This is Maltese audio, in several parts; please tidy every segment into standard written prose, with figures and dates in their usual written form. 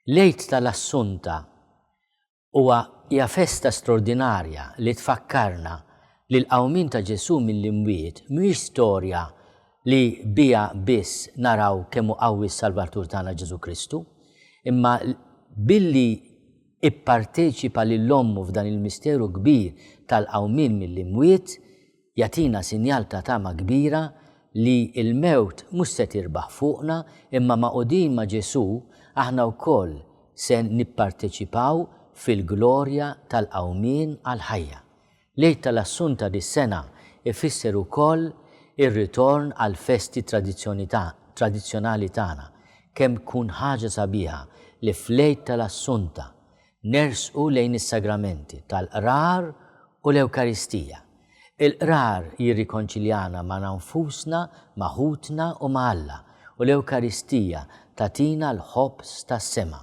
L-Għid tal-Assunta huwa hija festa straordinarja li tfakkarna li l-qawmien ta' Ġesù mill-imwiet mhuwiex storja li biha biss naraw kemm hu qawwi s-Salvatur tagħna Ġesù Kristu, imma billi ipparteċipa lil ommu f'dan il-misteru kbir tal-qawmien mill-imwiet, Jagħtina sinjal ta' tama kbira li l-mewt mhux se tirbaħ fuqna imma magħqudin ma' Ġesù aħna wkoll se nipparteċipaw fil-glorja tal-qawmien għall-ħajja. L-Għid tal-Assunta dis-sena ifisser ukoll ir-ritorn għall-festi tradizzjonali tagħna. Kemm tkun ħaġa sabiħa li fl-Għid tal-Assunta nersqu lejn is-sagramenti tal-Qrar u l-Ewkaristija. Il-Qrar jirrikonċiljana magħna nfusna, ma' ħutna u ma' Alla, u l-Ewkaristija tagħtina l-ħobż tas-sema.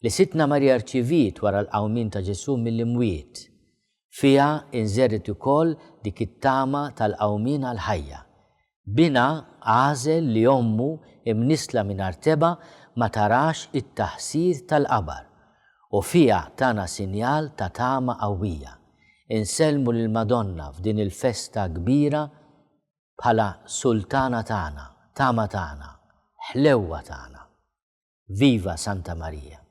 Li Sidtna Marija rċiviet wara l-qawmien ta' Ġesù mill-imwiet. Fiha inżergħet ukoll dik it-tama tal-qawmien għall-ħajja. Binha għażel li ommu, imnissla mingħajr tebgħa, ma tarax it-taħsir tal-qabar, u fiha tana sinjal ta' tama qawwija. Insellmu lill-Madonna f'din il-festa kbira bħala Sultana tagħna, tama tagħna, ħlewwa tagħna. Viva Santa Marija!